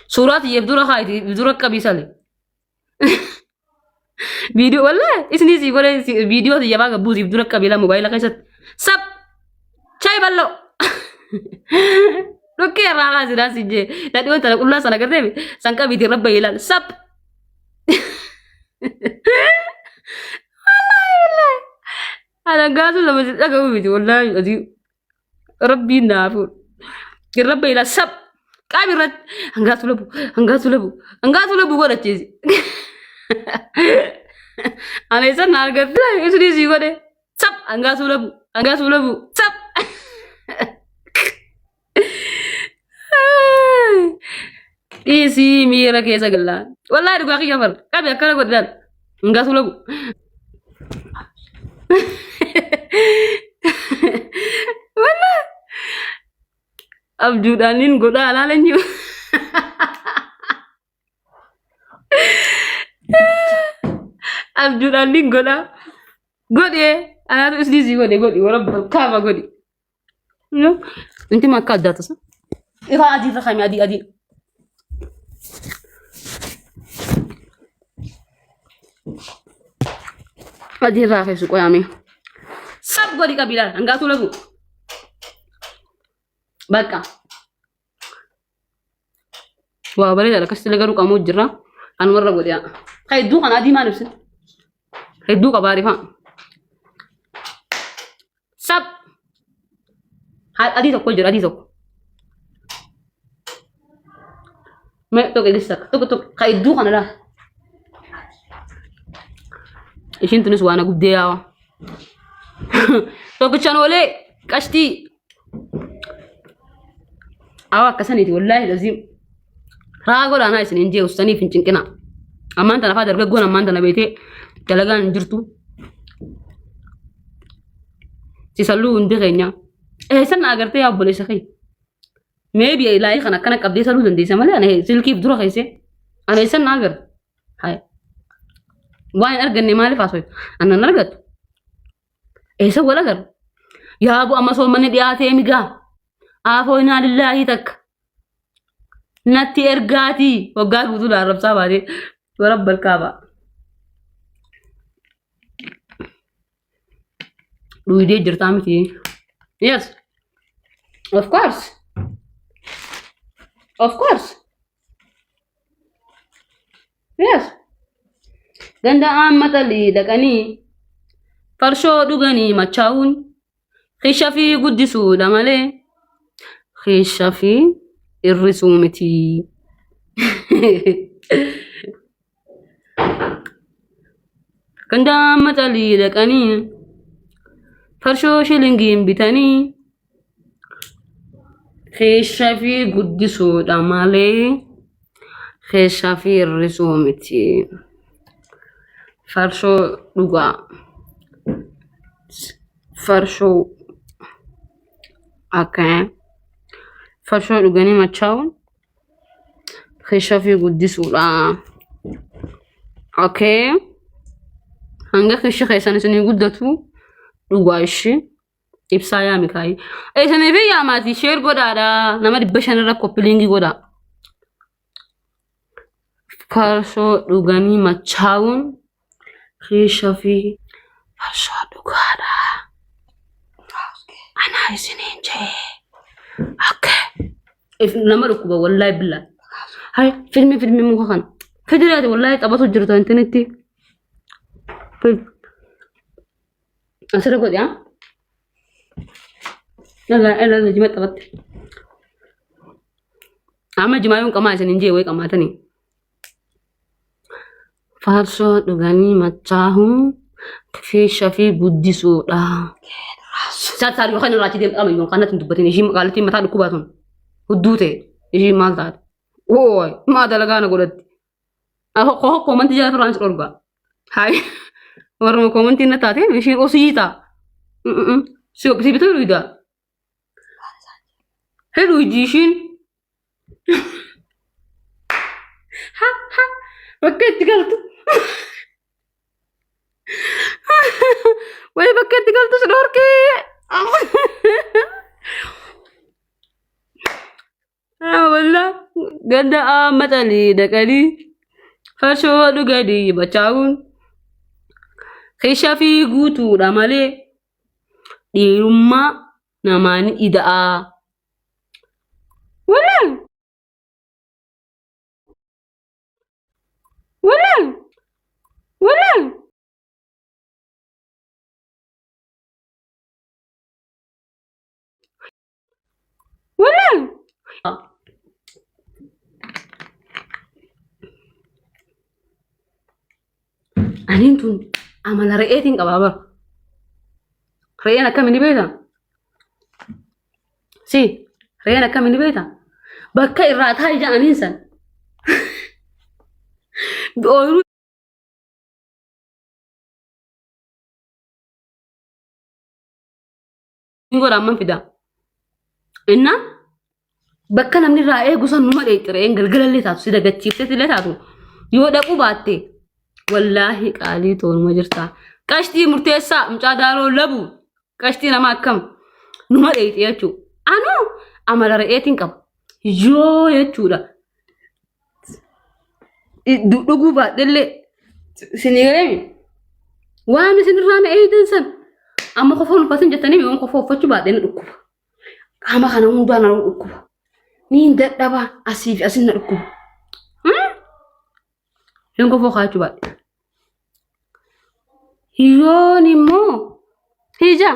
Suuraa tiyyeef dura kaayiti dura qabii sale. Viidiyoo wallaahi isinii sii godhee viidiyoo tiyya faa gabbuusiif dura qabii laa mobaayila keessatti. Sab chaay bal'oo. Dhukkee irraa kaasidhaan si jee. Nadhiiwwan tana qullaa sana agartee san qabiitiin rabba ilaal. Sab. Wallaahi wallaahi. Alangaatu lama si dhaga'u miti wallaahi asii rabbiin naa fuudhu. Irra beela sab qaami irratti hangaatu labu hangaatu labu hangaatu labu godhachiisi. Ana isa na argatte isinii sii godhe sab hangaatu labu hangaatu labu sab. Dhiisii miira keessa gallaa. Wallaahi dhugaa kiyya far. Qabi akkana godhan. Hin gasu lagu. Wallaahi. Abjuudhaan nin godhaa alaalan jiru. Abjuudhaan nin godhaa. Godhee anaatu isni sii godhe godhi warra kaaba godhi. Inti makka addaa tasa. Ifaa adii irra kaa'ime adii adii. Adii irraa keessu qoyaame. Sab godhi qabilaan hangaatu lagu. Bakka. Waa bareedaadha akkasitti garuu qabuu jira. Anumarra godhe. Hedduu kana adii maal ibsina? Hedduu qabaa rifaa. Sab. Adii tokko jira adii tokko. Mee tokko eegis takka tokko tokko ka hedduu kana laa. Ishiin tunis waan guddee yaawa. Tokkichaan oolee qashtii. Awa akkasaniiti wallaahi laziim. Raa godhaanaa isin hin jee ustaniif hin cinqina. Ammaan tana faa dargaggoon ammaan tana beetee dalagaan hin jirtu. Sisalluu hundi keenya. Eessan na agartee yaa obboleessa kee? Meebi laayii kan akkana qabdee saluu dandeessa malee ana silkiif dura keessee. Ana eessan na agarta? Haya. Waan hin arganne maaliif haasofta? Ana hin argattu. Eessa wal agarra? Yaa bu amma soommanni dhiyaatee migaa. Aafoo inaa lillaahii takka. Natti ergaatii waggaa guutuu na arrabsaa baatee warabbal kaabaa. Dhuydee jirtaa miti. Yes. Of course. Of course. Yes. Ganda aammatalii dhaqanii farshoo dhuganii machaa'uun kisha fi guddisuudha malee kisha fi hir'isuu miti. Ganda aammatalii dhaqanii farshoo shilingiin bitanii Keessa fi guddisuudha malee keessa fi hir'isuu miti. Farshoo dhugaa. Farshoo akka farshoo dhuganii machaa'uun keessa fi guddisuudha. Okay. Hanga keessa keessan isinii guddatu dhugaa ishee. Ibsaa yaami kaayii. Isiniif hin yaamaati sheer godhaadha. Nama 500 irra koppiliingii godhaa. Farshoo dhuganii machaa'uun kiisha fi farshoo dhugaadha. Anaa isiniin jee. Akka nama dhukkuba wallaahi billaa. Hay filmi filmi muka kana. Fidiraati wallaahi taphatu jirtu intinitti. Asirra godhi haa. Lala lala jima taphatte. Amma jimaa yoon qamaa isin hin jee wayi qamaatanii. Farsoo dhuganii machaa'uun fiisha fi guddisuudha. Saar yookaan irraa achi deemu qama yoon kanatti hin dubbatin ishii qaalittiin mataa dhukkubaa sun hudduu ta'e ishii maal taate. Wooy maa dalagaa na godhatti. Koo koomantii jala turaan si dhorga. Hayi warruma koomantii na taate ishiin osii ta'a. Si si bituu hidhuudha. Hidhu ijji ishiin. Ha ha bakka itti galtu. Wayi bakka itti galtu si dhorkee. Ah, wallah. Ganda aammatanii dhaqanii farshoo dhuganii machaa'uun keeshaa fi guutuudha malee dhiirummaa namaan ida'aa. Wallahi! Wallahi! Wallahi! Wallahi! Aniin tun amala re'eetiin qabaa bara. Re'een akkami ni beektaa? Si re'een akkami ni beektaa? Bakka irraa taa'i jedhaniin san. Ooyiruu godha amman fida. Innaa bakka namni irraa eegu san numa dheexxi re'een galgalallee taatu si dagachiiftetti illee taatu yoo dhaquu baatte wallaahi qaalii toonuma jirta. Qashtii murteessaa mucaa daaroo labu qashtii nama akkam numa dheexxi jechuudha. Anuu amala re'eetiin qaba. Yoo jechuudha. Dhuguu baadhellee isinii galeemi. Waan isinirraa na eeydan san amma kofoon uffatin jettanii yoon kofoo uffachuu baadhee na dhukkuba. Qaama kana hundaa na dhukkuba. Niin dadhaba asii fi asin na dhukkuba. Yoon kofoo kaachuu baadhe. Yoon immoo hija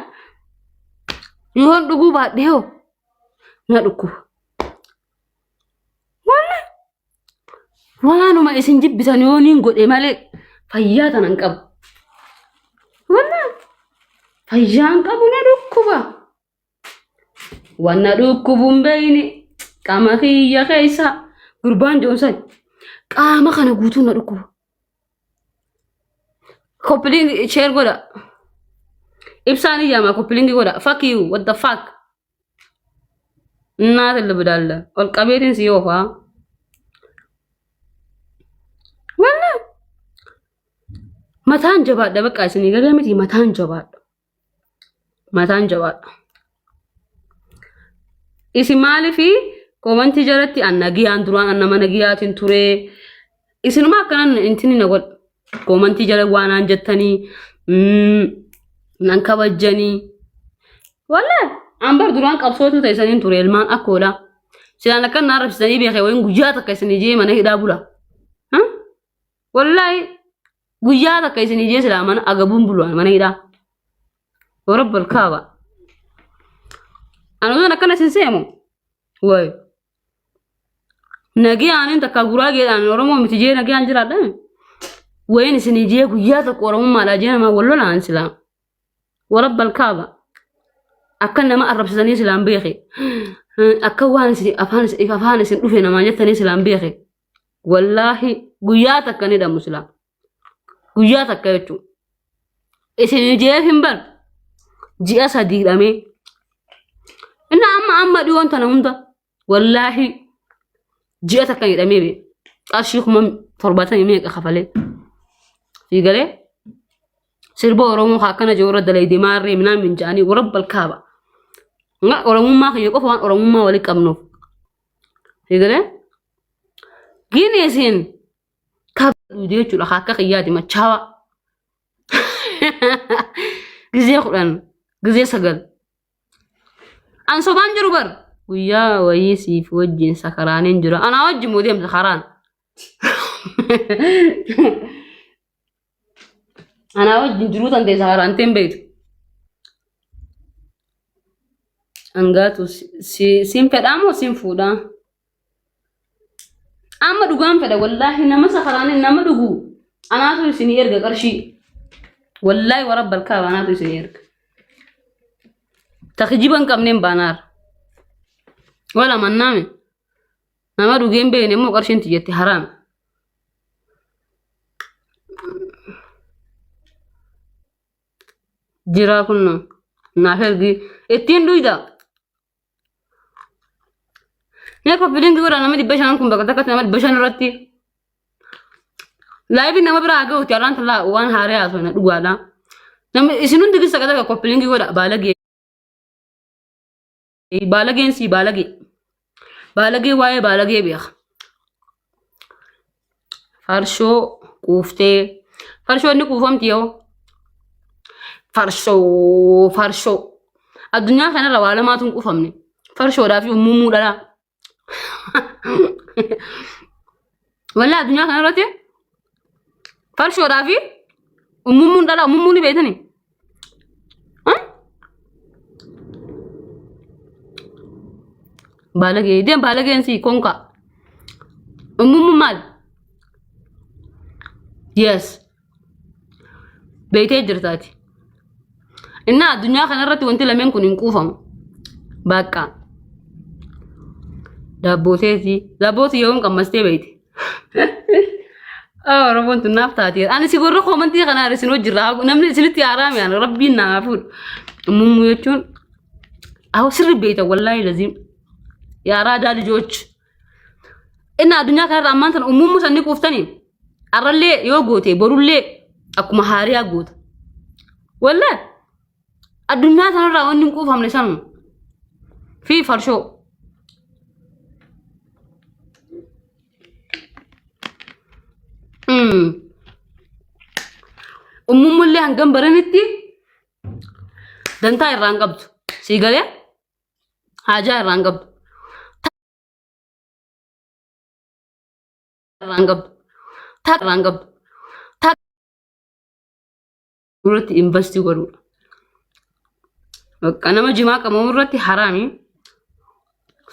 yoon dhuguu baadhe hoo na dhukkuba. Wallahi waanuma isin jibbitan yooniin godhe malee fayyaa tana hin qabu. Wallahi fayyaa hin qabu na dhukkuba. Waan na dhukkubu hin beeyne qaama kiyya keessa gurbaan joonsan qaama kana guutuu na dhukkuba. Koppiliin share godha. Ibsaan iyyaama koppiliingi godha. Fuck you what the fuck. Naata libdaalla. Ol qabeetiin si oofaa. Walla mataan jabaadha bakka isinii galee miti mataan jabaadha. Mataan jabaadha. Isin maaliifi koomantii jalatti an nagiyaan duraan an nama nagiyaatiin ture. Isinuma akkanan intini na godha. Koomantii jala waan aan jettanii nan kabajjanii. Wallahi an bar duraan qabsootu ta'e isaniin ture ilmaan akkoodha. Silaan akkan na arrabsitanii beekee wayin guyyaa takka isin ijee mana hidhaa bula. Wallahi guyyaa takka isin ijee silaa mana agabuun bulu mana hidhaa. Warabbal kaaba. Anuun akkana isin seemu. Wayi. Nagiyaanin takka guraageedhaan Oromoo miti jee nagiyaan jiraadha. Wayin isin ijee guyyaa tokko Oromummaadhaa jee namaa wal lolaan silaa. Warabbal kaaba. Akka nama arrabsitanii silaan beeke. Akka waan isin afaan afaan isin dhufe namaa jettanii silaan beeke. Wallaahi guyyaa takka ni dhamu silaa. Guyyaa takka jechuudha. Isin ijeef hin bar. Ji'a sadii hidhamee. Inni amma amma dhiyoon tana hunda wallaahi ji'a takka hidhamee bee. Qarshii 70,000 meeqa kafalee. Fiigalee sirba Oromoo haa akkana jiru irra dalayde maarree minaan min ja'anii warabbal kaaba. Oromummaa kiyya qofa waan Oromummaa walitti qabnuuf. Fiigalee gini isin kabadhu jechuudha haa akka kiyyaati machaawaa. Gizee 10 gizee 9. An sobaan jiru bar. Guyyaa wayii siif wajjin sakaraaneen jira. Anaa wajjin moo deemta karaan? Anaa wajjin jiruu tan ta'e sakaraantee hin beektu. Hangaatu siin fedhaa moo siin fuudhaa? Amma dhugaan fedha wallaahi nama sakaraanii nama dhugu anaatu isinii erga qarshii. Wallaahi warabbal kaaba anaatu isinii erga. Ta kijiba hin qabneen baanaar. Wala mannaame nama dhugee hin beekne immoo qarshiin tiyyetti haraam. Jiraa kunno naaf ergi ittiin dhuyda. Mee koppiliingi godha nama 500 kun bakka takkatti nama 500 irratti. Laayivii nama biraa haa ga'uuti har'aan talaa waan haaraa haasofna dhugaadha. Namni isin hundi gisa takka koppiliingi godha baalagee. Baalageen sii baalagee. Baalagee waa'ee baalagee beeka. Farshoo quuftee. Farshoo inni quufamti yoo. Farshoo farshoo. Addunyaa kanarra waa lamaatu hin quufamne. Farshoodhaa fi ummumuu dhalaa. Walaa addunyaa kanarratti farshoodhaa fi ummummuun dhalaa ummummuu ni beektanii? Baalagee deem baalageen sii konkaa. Ummummuun maal? Yes. Beektee jirtaati. Innaa addunyaa kanarratti wanti lameen kun hin quufamu. Bakka. Daabbooteeti. Daabbootii yoom qammastee beekti? Oromoon tun naaf taatee. Ani si warra koomantii kanaa isin hojjirra. Namni isinitti haaraame ani rabbiin naa fuudhu. Mummuu jechuun aho sirri beekta wallaahi laziim. Yaa raadaa lijooch. Inni addunyaa kanarra ammaan tana ummummu sanni quuftanii arrallee yoo goote borullee akkuma haariyaa goota. Wallaahi addunyaa tanarraa wanni hin quufamne sanuma. Fi farshoo. Ummumullee hangam baranitti dantaa irraa hin qabdu. Sii galee haajaa irraa hin qabdu. Irraa hin qabdu. Taa irraa hin qabdu. Taa irratti investii godhuudha. Bakka nama jimaa qabu irratti haraami.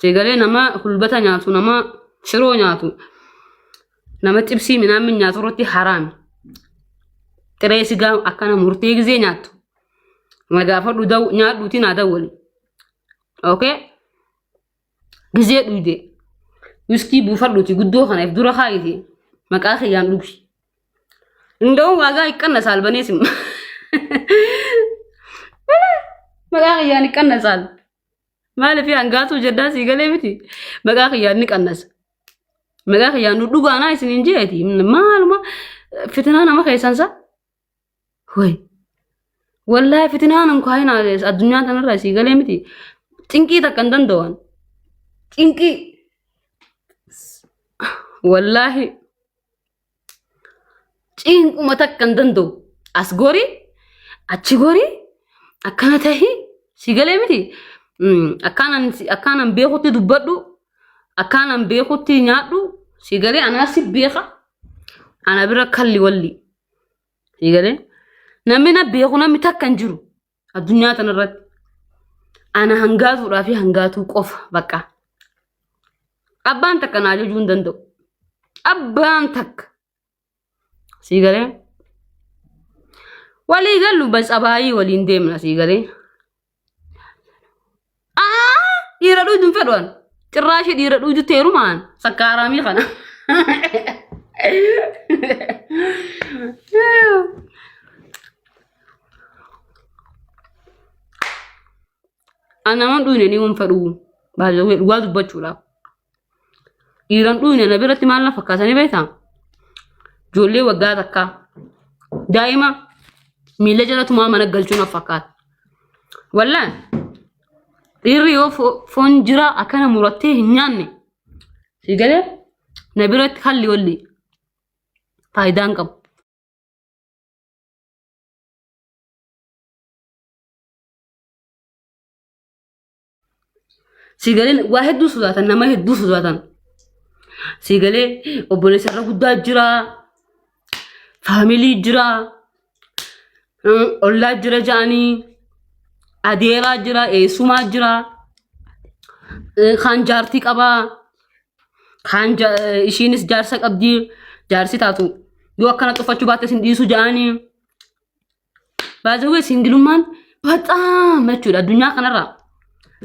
Sii galee nama hulbata nyaatu, nama shiroo nyaatu, nama xibsii midhaan nyaatu irratti haraami. Xiree sigaa akkana murtee gizee nyaattu. Na gaafadhu nyaadhuuti naa dawwali. Okay? Gizee dhuyde. Wiskii buufadhuuti guddoo kana if dura kaayiti maqaa kiyyaan dhugi. Inda'uun waagaa hiqqanna saalbanee sim. Maqaa kiyyaan hiqqanna saal. Maaliif hangaatuu jedhaa sii galee miti. Maqaa kiyyaan ni qannasa. Maqaa kiyyaan dhugaanaa isin hin jeeti. Maaluma fitinaa nama keessan sa. Way. Wallaahi fitinaan hin kaayina addunyaa tanarraa sii galee miti. Cinqii takka hin danda'an. Cinqii. Wallaahi. Cinquma takka hin danda'u. As gori, achi gori, akkana tahi sii galee miti. Akkaanan beekutti dubbadhu, akkaanan beekutti nyaadhu sii galee anaa si beeka. Ana bira kalli walli. Sii galee namni na beeku namni takka hin jiru addunyaa tanarratti. Ana hangaatuudhaa fi hangaatuu qofa bakka. Abbaan takka na ajajuu hin danda'u. Abbaan takka. Sii galee walii gallu batsabaayii waliin deemna sii galee. Dhiira dhuydu hin fedhu an. Cirraashii dhiira dhuydu teerumaan sakkaaraamii kana. An naman dhuyne ni hin fedhu. Baay'ee dhugaa dubbachuudhaaf. Dhiiran dhuyne na biratti maal na fakkaatanii beektaa? Ijoollee waggaa takkaa daa'ima miila jala tumaa mana galchuu na fakkaata. Wallaan dhiirri yoo foon jiraa akkana murattee hin nyaanne si galee na biratti halli walli faayidaa hin qabu. Si galee waa hedduu sodaatan nama hedduu sodaatan. Si galee obboleessa irra guddaa jira. Faamilii jira. Ollaa jira ja'anii. Adeeraa jira. Eessumaa jira. Kaan jaartii qabaa. Kaan ishiinis jaarsa qabdi. Jaarsi taatu yoo akkana tuffachuu baatte isin dhiisu ja'anii. Baazawwee singilummaan baxaam jechuudha addunyaa kanarraa.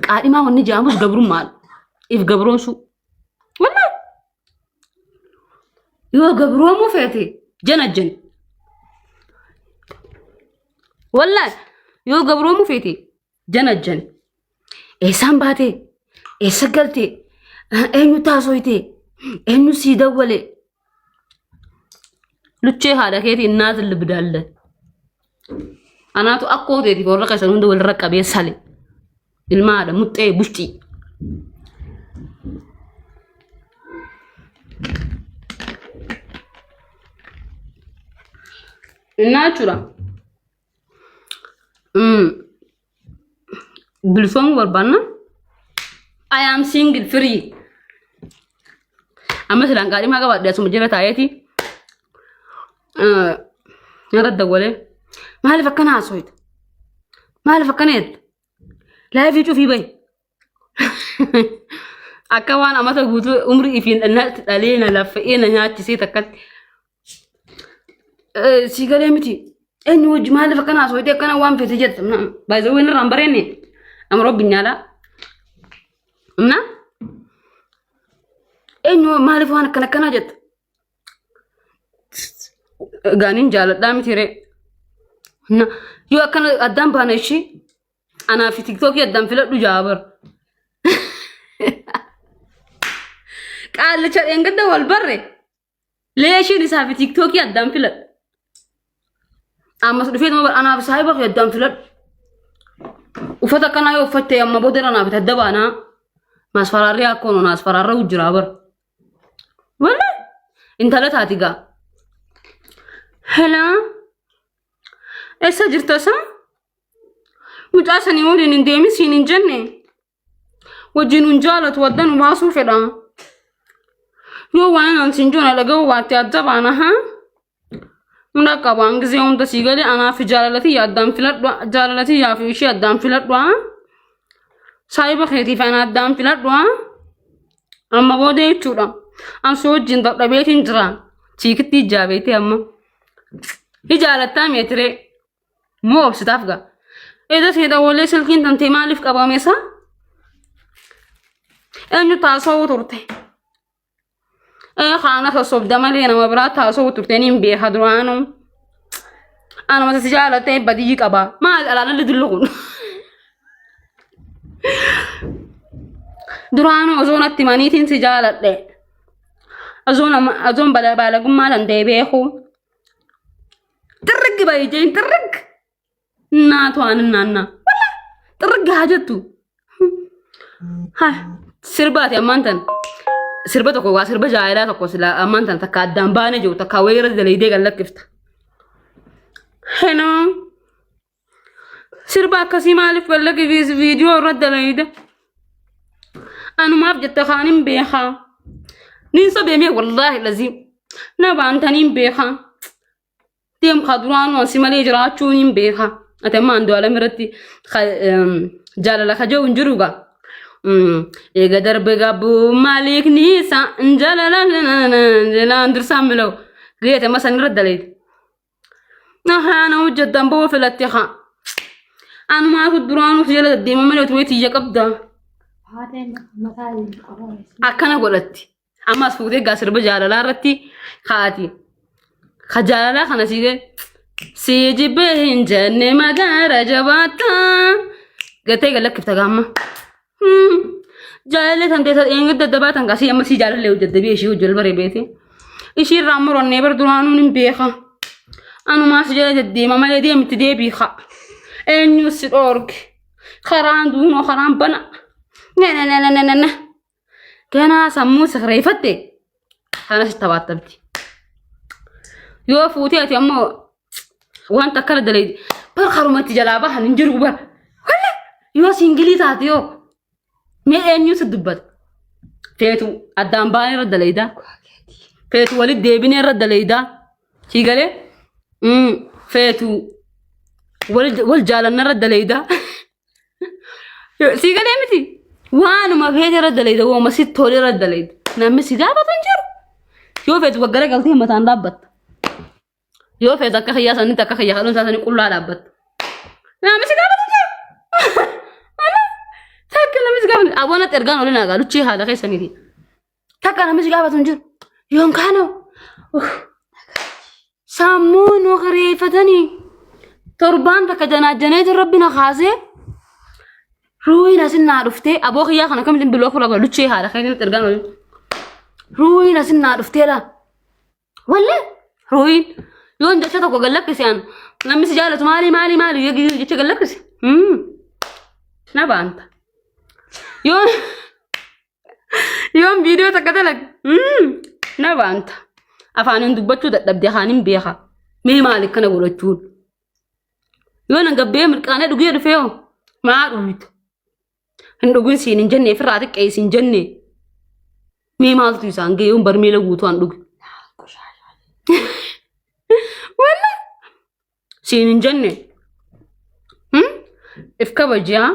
Qaadhimaa wanni jedhamus gabrummaadha. If gabroomsuu. Wallaahi. Yoo gabroomuu feete jana jani. Wallaahi yoo gabroomuu feete jana jani. Eessaan baatee? Eessa galtee? Eenyu taasoytee? Eenyu sii dawwale? Luchee haadha keetii innaat libdaalle. Anaatu akkoo teetiif warra keessan hunda walirra qabee sale. Ilma haadha muxxee bushxii. Innaa jechuudha. Bilisoomuu barbaanna. I am single free. Amma silaan qaadhimaa qabaadhe asuma jala taa'eeti. Narra dawwalee. Maaliif akkana haasoyta? Maaliif akkana jetta? Laayifii cufii bahi. Akka waan amata guutuu umrii ifiin natti dhalee na laffa'ee na nyaachisee takkatti. Si galee miti. Eenyu wajji maaliif akkana haasofte akkana waan feete jetta. Baay'ee inni irraan bareenne. Nama robbi nyaala. Na? Eenyu maaliif waan akkana akkanaa jetta? Gaaniin jaaladhaa miti ree. Na yoo akkana addaan baana ishii anaa fi tiktookii addaan filadhu jaabar. Qaallicha dheengadda wal barre. Leeshiin isaa fi tiktookii addaan filadhu. Ammas dhufee tuma anaaf saahiba kee addaan filadhu. Uffata akkanaa yoo uffatte amma booda anaaf itti adda baanaa. Maasfaraarrii akkoon naasfaraarra jira bar. Wala intala taati gaa. Hello. Eessa jirta isaa? Mucaa sanii waliin hin deemin siin hin jenne. Wajjin hin jaalatu adda nu baasuu fedha. Yoo waan an siin jiru na dhaga'uu baatte adda baana haa? Hunda qabaan gisee hunda sii galee anaa fi jaalalatii addaan filadhu jaalalatii yaa fi ishee addaan filadhu haa? Saayiba keetiif ana addaan filadhu haa? Amma booda jechuudha. An si wajjin dadhabeetiin jira. Chiikitti ijaabeetee amma. Ijaalattaa meetiree. Moo obsitaaf gaa. Eda see dawwalee silkiin tantee maaliif qabame isaa? Eenyu taasisuu turte? Ee kaana sossobda malee nama biraa taasisuu turte niin beeka duraanuu. Anuma si jaalatee badii qaba. Maal alaalalli dullu kun? Duraanuu osoo natti maniitiin si jaaladhe. Osoon baalagummaa danda'e beeku. Xirriggi bayi jeen xirrig. Naatu aanan naannaa. Wala xirriggi haa jettu. Ha sirbaati ammaan tan. Sirba tokko waa sirba jaalalaa tokko sila ammaan tan takka addaan baanee jiru takka wayii irra dalaydee gad lakkifta. Hello. Sirba akkasii maaliif gad lakkifis viidiyoo irra dalayda? Anumaaf jette kaanin beekaa. Nin sobeemee wallaahi laziim. Na baantaniin beekaa. Deem kaa duraanuu ansi malee jiraachuu nin beekaa. Ati amma Andu'aalam irratti jaalala kaja'u hin jiru gaa. Eega darbe gabbuu maaliikni isaa jaalala jalaan dursaan milawu. Geete amma san irra daleete. Ahaa na hojjettan boo filatte haa. Anumaatu duraanuu si jala deddeema malee utuu tiyya qabda. Akkana godhatti. Amma as fuutee gaa sirba jaalalaa irratti kaati. Ka jaalalaa kana siigee si jibbee hin jenne magaara jabaatta. Gatee galakkifta gaamma. Jaalallee tan teessa eeguu daddabaa tan kasii amma sii jaalallee hojjette ishii hojii baree beete. Ishii irraa murannee bar duraanuu hin beeka. Anumaa si jala deddeema malee deemitti deebii haa. Eenyu si dhoorge. Karaan duunoo karaan bana. Na na na na na na. Ganaa sammuu sirreeffatte kana si tabaattabdi. Yoo fuutee ati ammoo wanta akkana dalaydi bar karumatti jalaa bahan hin jiru bar. Walla yoo siingilii taate yoo mee eenyu si dubbata. Feetu addaan baanee irra dalaydaa. Feetu walitti deebinee irra dalaydaa. Sii galee feetu wal jaalanna irra dalaydaa. Sii galee miti. Waanuma feete irra dalayda waanuma si tole irra dalayda. Namni si gaafatu hin jiru. Yoo feetu gaggara galtee mataan dhaabbatta. Yoo feetu akka kiyyaa sanitti akka kiyyaa kadhuun isaa sanii qullaa dhaabbatta. Namni si gaafatu hin jiru. Takka namni si gaafatu. Aboonatti ergaan olin hagaa luchii haala keessaniiti. Takka namni si gaafatu hin jiru. Yoon kaanoo. Sammuu nu kireeffatanii torbaan takka janaajjaneetu rabbi na kaasee ruuhiin asin naa dhuftee aboo kiyyaa kana kamitti biloo kula luchee haadha keenya ergaan olin. Ruuhiin asin naa dhuftee laa. Wallee ruuhiin yoon jecha tokko gad lakkise an namni si jaalatu maali maali maali yoo jecha gad lakkise. Na baanta. Yoon Yoon viidiyoo takka dalage na baanta. Afaaniin dubbachuu dadhabde afaanin beeka. Mee maali akkana godhachuun? Yoo nan gabbee mirqaanee dhugee dhufee hoo maa dhugita? Hin dhugin siin hin jenne ofirraa xiqqeessi hin jenne. Mee maaltu isaan ga'e yoon barmeela guutuu an dhuge? Walla siin hin jenne. If kabajiyaa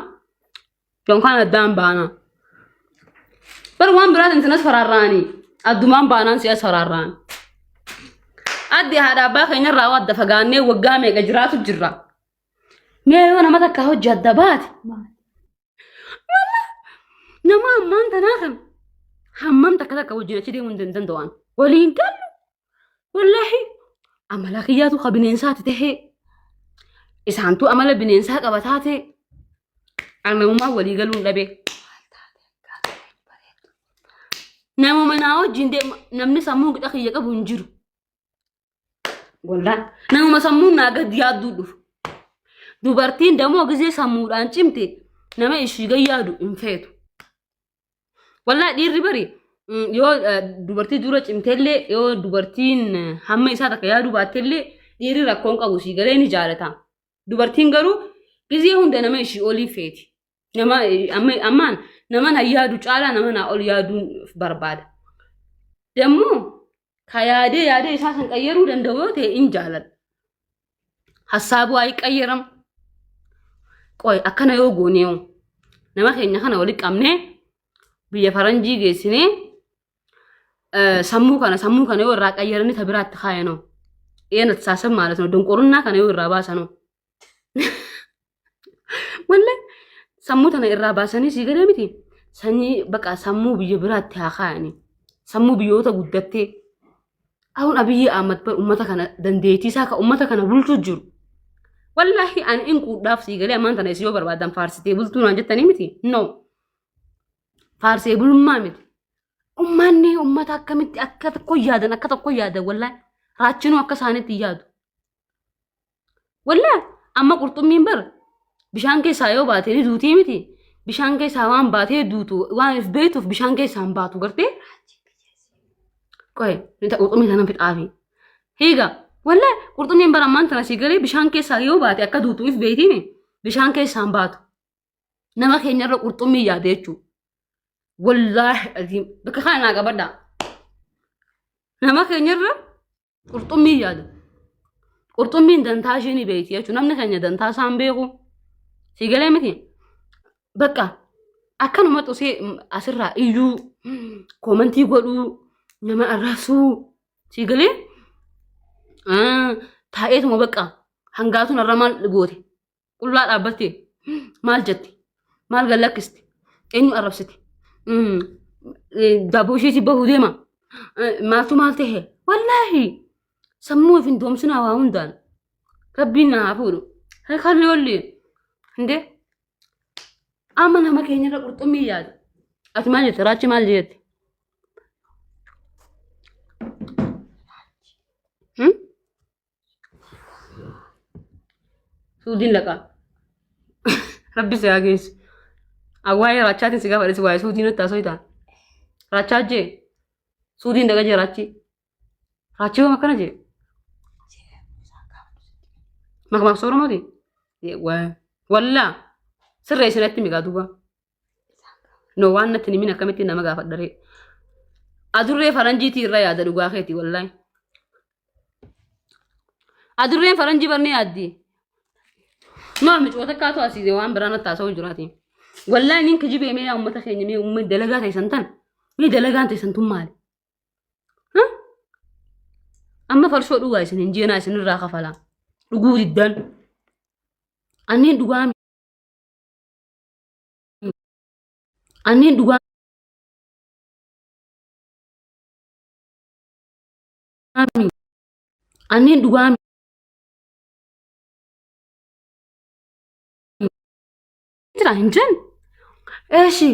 yookaan addaan baana. Bar waan biraatiin sinas faraarraanii addumaan baanaan si'as faraarraan. Addi haadha abbaa keenyarraa waa adda fagaannee waggaa meeqa jiraatu jirra. Mee yoo nama takka hojii adda baate. Nama ammaan tanaa kan hammam takka takka wajjin achi deemuu hin danda'an. Waliin gallu. Wallaahi amala kiyyaatu ka bineensaati tahee isaantu amala bineensaa qaba taate namummaa walii galuun dhabee. Namuma naa wajjin deema namni sammuu qixa kiyya qabu hin jiru. Wallaan namuma sammuun naa gad yaadduu dhufu. Dubartiin damoo gizee sammuudhaan cimte nama ishii gad yaadu hin feetu. Wallaa dhiirri bari yoo dubartii dura cimteellee yoo dubartiin hamma isaa takka yaaduu baattellee dhiirri rakkoon qabu sii galee ni jaalata. Dubartiin garuu gizee hunda nama ishii olii feeti. Nama ammaan nama na yaadu caalaa nama naa ol yaaduun barbaada. Dammoo ka yaadee yaadee isaa san qayyaruu danda'u yoo ta'e in jaaladha. Hassaabuu haa qayyaramu. Qoy akkana yoo goone yoo nama keenya kana walitti qabnee biyya faranjii geessinee sammuu kana yoo irraa qayyaranii ta biraatti kaayanoo. Een saasab maalat ነው donqorunnaa kana yoo irraa baasanoo. Wallahi sammuu tana irraa baasanii sii galee miti. Sanyii baqa sammuu biyya biraatti haa kaayanii. Sammuu biyyoota guddattee. Ahun Abiyyi Ahmad bar ummata kana dandeettii isaa ka ummata kana bulchuu jiru. Wallahi ani in quudhaaf sii galee ammaan tana isin yoo barbaadan faarsitee bultuu naan jettanii miti. No. Faarsee bulummaa miti. Ummanni ummata akkamitti akka tokko yaadan akka tokko yaadan wallahi raachinuu akka isaaniitti yaadu. Wallah amma qurxummiin bar bishaan keessaa yoo baate ni duutii miti. Bishaan keessaa waan baatee duutu waan if beektuuf bishaan keessaa hin baatu gartee. Qoye ni ta'a qurxummii sana fixaafi. Hiiga wallah qurxummiin bar ammaan tana sii galee bishaan keessaa yoo baate akka duutu if beektiimi bishaan keessaa hin baatu. Nama keenyarra qurxummii yaade jechuudha. Wallaahi aziim bakka kana naa qabadhaa. Nama keenyarra Qurxummii yaada. Qurxummiin dantaa ishee ni beekti jechuudha. Namni keenya dantaa isaa hin beeku. Si galee miti. Bakka akkanuma xusee asirraa iyyuu koomantii godhuu nama arrabsuu si galee taa'eetuma bakka hangaatuun irra maal goote Qullaa dhaabbattee maal jette? Maal gad lakkiste? Eenyu arrabsite? Daabboo isheetii bahuu deema. Maaltu maal ta'e? Wallaahi sammuu of hin doomsinaa waa hundaan. Rabbiin na haa fuudhu. Kalli olli. Indee amma nama keenyarra qurxummii yaada. Ati maal jette? Raachi maal jette? Suudiin dhaqaa. Rabbi si haa geessu. Waa'ee raachaatiin si gaafadhe si waa'ee suudiin natti haasoo ta'a. Raachaa jee. Suudiin dhaqa jee raachi. Raachi yoom akkana jee. Makmaaksa Oromooti. Wallaa sirree isinatti migaa duuba. No waan natti himin akkamitti nama gaafadharee. Adurree faranjiitii irra yaada dhugaa keeti wallaahi. Adurreen faranjii barnee yaaddi. No micoota akkaatu asiise waan biraa natti haasa'uu jiraati. Wallaahi nin kijibee mee yaa uummata keenya mee uummata dalagaa teessan tan mee dalagaan teessan tun maali? Amma farshoo dhugaa isin hin jeenaa isinirraa kafalaa. Dhuguu diddan. Anneen dhugaa Anneen dhugaa Anneen dhugaa jira hin jiran. Eeshi.